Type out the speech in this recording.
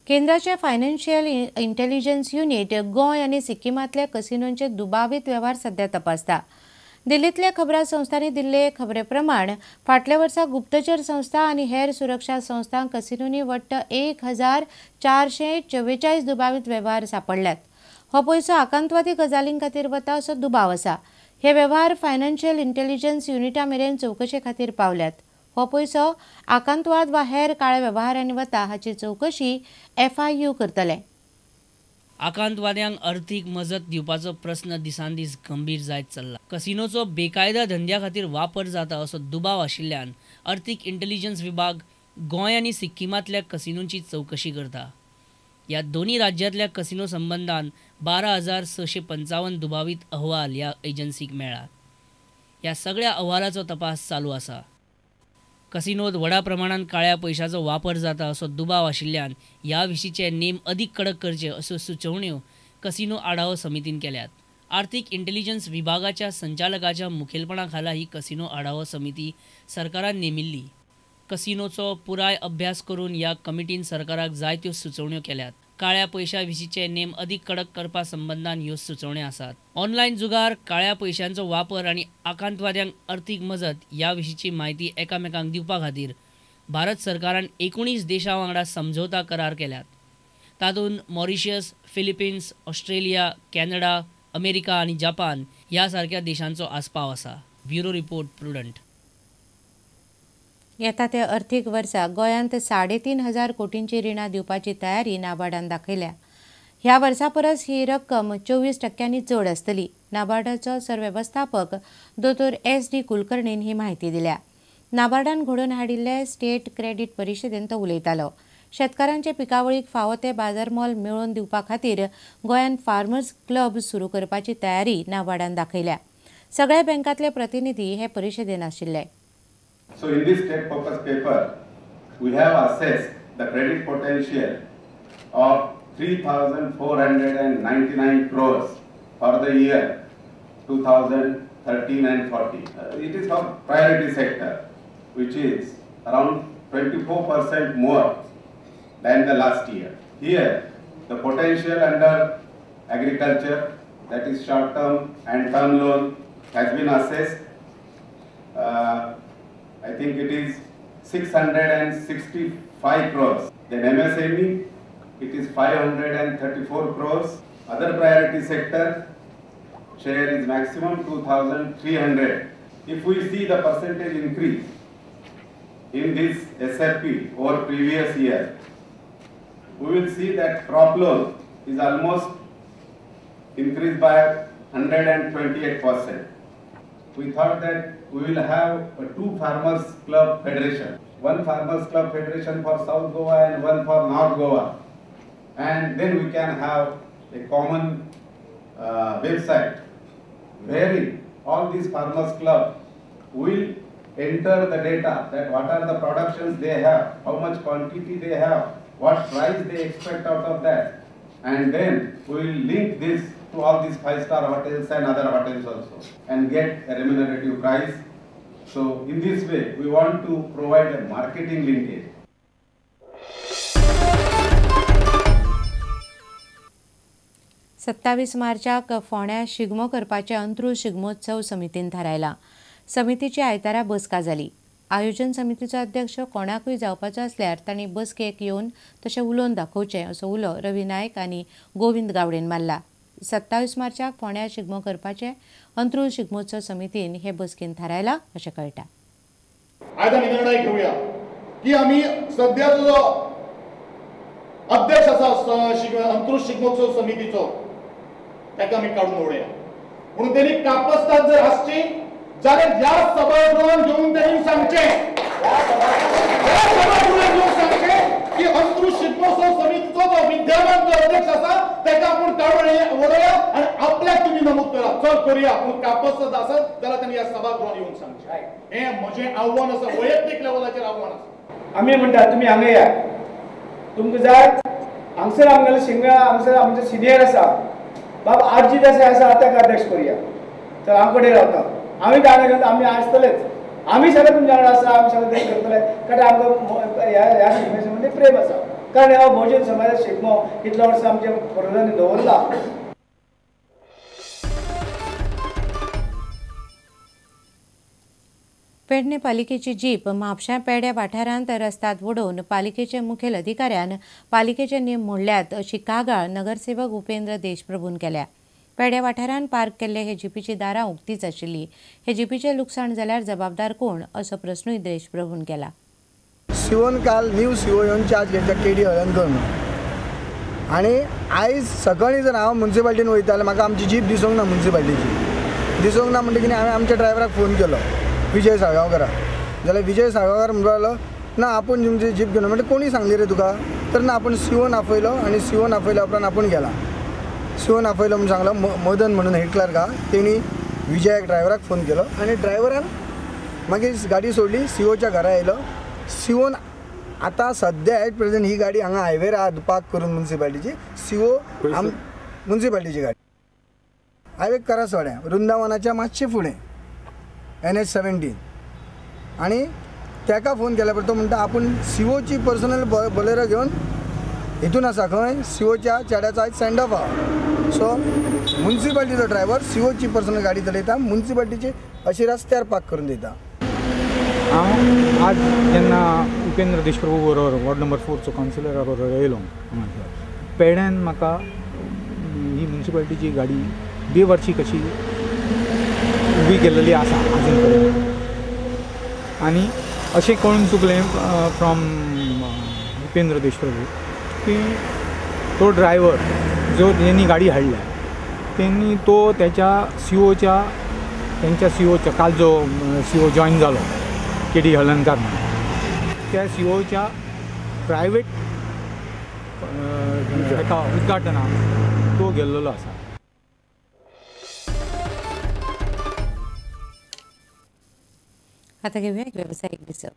केंद्राचे financial intelligence unit Goa आनी सिक्किमांतल्या कसिनोंचे दुबावीत वेव्हार सध्या तपासता. दिल्लींतल्या खबरां संस्थांनी दिल्ले खबरे प्रमाण फाटल्या वर्सा गुप्तचर संस्था आनी हेर सुरक्षा संस्थांक कसिनोंनी वट्ट 1444 दुबावीत वेव्हार सांपडल्यात. हो पयसो आकांतवादी गजालीं खातीर वता असो दुबाव आसा. हे वेव्हार फायनान्शियल इंटेलिजन्स युनिटा मेरेन चवकशे खातीर पावल्यात. हो पयसो आकांतवाद वा हेर काळ्या वेव्हारांनी वता हाची चवकशी एफआययू करतले. आकांतवाद्यांक अर्थीक मजत दिवपाचो प्रस्न दिसान दीस गंभीर जायत चल्ला. कसिनोचो बेकायदा धंद्या खातीर वापर जाता असो दुबाव आशिल्ल्यान अर्थीक इंटेलिजन्स विभाग गोंय आनी सिक्किमांतल्या कसिनोंची चवकशी करता. ह्या दोनूय राज्यांतल्या कसिनो संबंदान 12,655 दुबावीत अहवाल ह्या एजन्सीक मेळ्ळात. ह्या सगळ्या अहवालाचो तपास चालू आसा. कसिनोत व्हडा प्रमाणात काळ्या पयशाचो वापर जाता असो दुबाव आशिल्ल्यान ह्या विशींचे नेम अदीक कडक करचे अश्यो सुचोवण्यो कसिनो आढावो समितीन केल्यात. आर्थीक इंटेलिजन्स विभागाच्या संचालकाच्या मुखेलपणा खाला ही कसिनो आढावो समिती सरकारान नेमिल्ली. कसिनोचो पुराय अभ्यास करून ह्या कमिटीन सरकाराक जायत्यो सुचोवण्यो केल्यात. काळ्या पयशा विशींचे नेम अदीक कडक करपा संबंदान ह्यो सुचोवण्यो आसात. ऑनलायन जुगार, काळ्या पयशांचो वापर आनी आकांतवाद्यांक अर्थीक मजत ह्या विशींची म्हायती एकामेकांक दिवपा खातीर भारत सरकारान 19 देशां वांगडा समझोता करार केल्यात. तातूंत Mauritius, Philippines, Australia, Canada, America आनी जपान ह्या सारक्या देशांचो आस्पाव आसा. Bureau report, Prudent. येता त्या अर्थीक वर्सा गोंयांत 3,500 कोटींची रिणां दिवपाची तयारी नाबार्डान दाखयल्या. ह्या वर्सा परस ही रक्कम 24% चड आसतली. नाबार्डाचो सरवेवस्थापक दोतोर एस.डी. कुलकर्णीन ही म्हायती दिल्या. नाबार्डान घडोवन हाडिल्ले स्टेट क्रेडीट परिशदेन तो उलयतालो. शेतकारांचे पिकावळीक फावो ते बाजार मोल मेळोवन दिवपा खातीर गोंयांत फार्मर्स क्लब सुरू करपाची तयारी नाबार्डान दाखयल्या. सगळ्या बँकांतले प्रतिनिधी हे परिशदेन आशिल्ले. So in this state focus paper, we have assessed the credit potential of 3,499 crores for the year 2013 and 14. It is for priority sector, which is around 24% more than the last year. Here, the potential under agriculture, that is short term and term loan, has been assessed. I think it is 665 crores. Then MSME, it is 534 crores. Other priority sector share is maximum 2,300. If we see the percentage increase in this SFP over previous year, we will see that crop loan is almost increased by 128%. We thought that we will have a two farmers club federation, one farmers club federation for South Goa and one for North Goa, and then we can have a common website wherein all these farmers club will enter the data that what are the productions they have, how much quantity they have, what price they expect out of that, and then we will link this to all these 5-star hotels and other hotels also and get a remunerative price. So in this way we want to provide a marketing linkage. 27 मार्चाक फोंड्या शिगमो करपाचे अंत्रूज शिगमोत्सव समितीन थारायला. समितीची आयतारा बसका जाली. आयोजन समितीचो अध्यक्ष कोणाकूय जावपाचो आसल्यार तांणी बसकेक येवन तशें उलोवन दाखोवचें असो उलो रवी नायक आनी गोविंद गावडेन मारला. 27 मार्चाक फोंड्या शिगमो करपाचे अंत्रूज शिगमोत्सव समितीन हे बसकेन थारायला अशें कळटा. आयज आमी निर्णय घेवया की आमी सद्या जो अध्यक्ष आसा अंत्रूज शिगमोत्सव समितीचो ताका आमी काडून उडोवया. म्हणून तेणी कापस्ताद जर आसची जाल्यार ह्या सभागृहान घेवन तेणी सांगचें, ह्या सभागृहान घेवन सांगचें की अंत्रूज शिगमोत्सव समितीचो जो विद्यमान जो अध्यक्ष आसा ताका आपूण काडून उडोवया आनी आपल्याक तुमी नमूद करा, चल करुया. पूण कापस्ताद आसत जाल्यार तेणी ह्या सभागृहान येवन सांगचें. हें म्हजें आव्हान आसा, वैयक्तीक लेवलाचेर आव्हान आसा. आमी म्हणटा तुमी हांगा या, तुमकां जाय हांगसर आमगेले शिगम्या हांगसर आमचे सिनियर आसा बाबा आजी जशें आसा ताका अध्यक्ष करुया. तर हांव कडेन रावता, आमी दांडे घेवन आमी आसतलेच, आमी सगळे तुमच्या वांगडा आसा, आमी सगळे ते करतले, कारण आमकां ह्या शिगम्या संबंदी प्रेम आसा. कारण हो भोवजन समाजाचो शिगमो इतल्या वर्सां आमच्या पुर्वजांनी दवरला. पेडणे पालिकेची जीप म्हापश्यां पेड्या वाठारांत रस्त्यांत वडोवन पालिकेचे मुखेल अधिकाऱ्यान पालिकेचे नेम मोडल्यात अशी कागाळ नगरसेवक उपेंद्र देशप्रभून केल्या. पेड्या वाठारांत पार्क केल्ले हे जिपीची दारां उक्तीच आशिल्ली. हे जिपीचें लुकसाण जाल्यार जबाबदार कोण असो प्रस्नूय देशप्रभून केला. सिओन काल न्यू सिओ येवन चार्ज घेतला केडी हळदणकर म्हणून आनी आयज सकाळीं जर हांव मुन्सिपाल्टीन वयता जाल्यार म्हाका आमची जीप दिसूंक ना. मुन्सिपाल्टीची दिसूंक ना म्हणटकीर हांवें आमच्या ड्रायव्हराक फोन केलो विजय साळगांवकाराक. जाल्यार विजय साळगांवकार म्हणपाक लागलो ना आपूण तुमची जीप घेवन. म्हणटा कोणी सांगली रे तुका? तर ना आपूण सिओन आपयलो आनी सिओन आपयल्या उपरांत आपूण गेला. सिओन आपयलो म्हणून सांगलो मदन म्हणून हेड क्लार्क आहा तेणी विजयाक ड्रायव्हराक फोन केलो आनी ड्रायव्हरान मागीर गाडी सोडली. सिओच्या घरा येयलो. सिओन आतां सद्या एट प्रेझेंट ही गाडी हांगा हायवेर आहा पार्क करून मुन्सिपाल्टीची. सिओ मुन्सिपाल्टीची गाडी हायवे करासवाड्या वृंदावनाच्या मातशें फुडें NH 17. आनी ताका फोन केल्या तो म्हणटा आपूण सिओची पर्सनल बोलेरो घेवन हितून आसा खंय सिओच्या चेड्याचो आयज सँड ऑफ आहा. सो मुन्सिपाल्टीचो ड्रायव्हर सिओची पर्सनल गाडी चलयता, मुन्सिपाल्टीची अशी रस्त्यार पार्क करून दिता. हांव आज जेन्ना उपेंद्र देशप्रभू बरोबर वॉर्ड नंबर 4चो कावन्सिलरा बरोबर येयलो हांगासर पेड्यान म्हाका ही मुन्सिपाल्टीची गाडी बेवर्ची कशी उबी केलेली आसा आजून पर्यंत. आनी अशें कळून चुकलें फ्रॉम उपेंद्र देशप्रभू की तो ड्रायव्हर जो तेणी गाडी हाडल्या तेणी तो त्याच्या सीओच्या तेंच्या सीओच्या काल जो सीओ जॉईन जालो केडी हळदणकार म्हणून त्या सीओच्या प्रायवेट एका उद्घाटनाक तो गेल्लो आसा. आता घेऊया एक व्यावसायिक विसव.